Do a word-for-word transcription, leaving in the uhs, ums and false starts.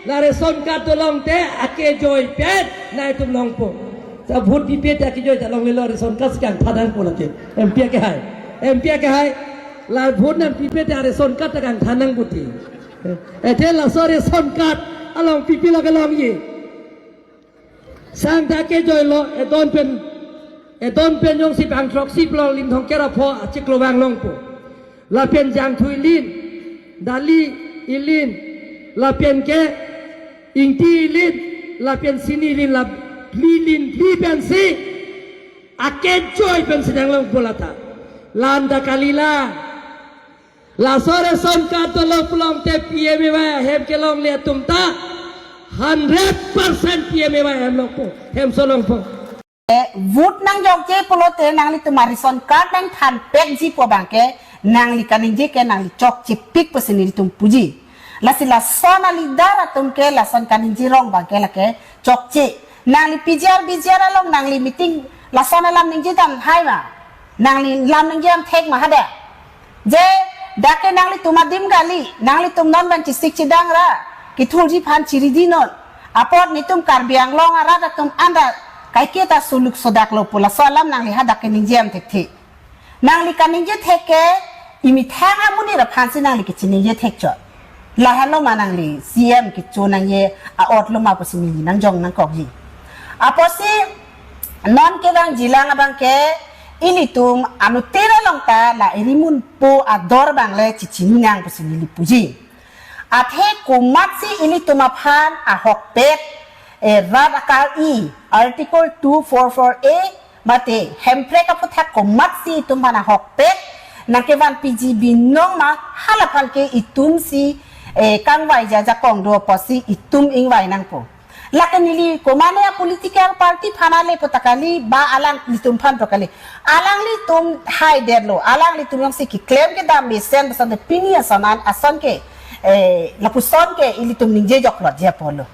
La ration card dolong te akejoi pen nangtum longpo. Sa vote pipe te akejoi ta longlelo, ration card si kangthan nangpo lake. M P akehai. M P akehai. La vote nangpipe te ration card ta kangthan nangpo ti. Athe laso ration card along pipe lo kelongji. Sang ta akejoi lo, edon pen, edon pen jongsi bang throksi pulo lim thomkep ra pho achiklo vang longpo. Lapen jangthu ilin, dali ilin, lapen ke ingti ilin, lapen sini ilin, la phli ilin phli pensi akejoi pensi nanglongpo lata. La-an ta kali la. Laso ration card dolong pulote P M A Y ahem kelongle atum ta hundred percent P M A Y ahem longpo, hemso longpo. Eh, vote nangjokje pulote nanglitum a-ration card nangthanpekji pu abangke nangli kaningje ke nangli chokchepik pusi nelitum puji. Lasi lason a-leader atum ke lason kaningje rong abangke lake chokche. Nangli P G R, B G R along nangli meeting lason alam ningje dam hai ma? Nangli lam ningje dam thek ma hadak? Je, dak ke nanglitum adim kali, nanglitum non ban chisik chidang ra, kethurji aphan chiridi non. Apot netum Karbi Anglong arat atum anta kaike ta suluk sodak lo pu laso alam nangli hadak ke ningje dam thekthe. Nangli kaningje thek ke imethang amonit aphansi nangli kachiningje thek chot. Lahelo ma nangli C M kecho nangji a-ot lo ma pusi neli nangjong nangkokji. Apotsi non kevangjilang abangke ilitum anuttin along ta la irimunpo ador abang le chechini nang pusi neli puji. Athe komatsi ilitum aphan ahokpet, eh, rat akar-i, Article two four four A, mate Hemprek aphuthak komatsi itum aphan ahokpet nangkevan piji binong ma, hala aphan ke itumsi, eh, kangvai ajakong do apotsi itum ingvai nangpo. Lake neli komane a-political party aphan ale pu ta kali, ba alanglitum aphan pu kali. Alanglitum haidetlo, alanglitum jongsi keklem kedam mesen pu asonte pini ason an ason ke, eh, lapuson ke ilitum ningje joklotji apotlo.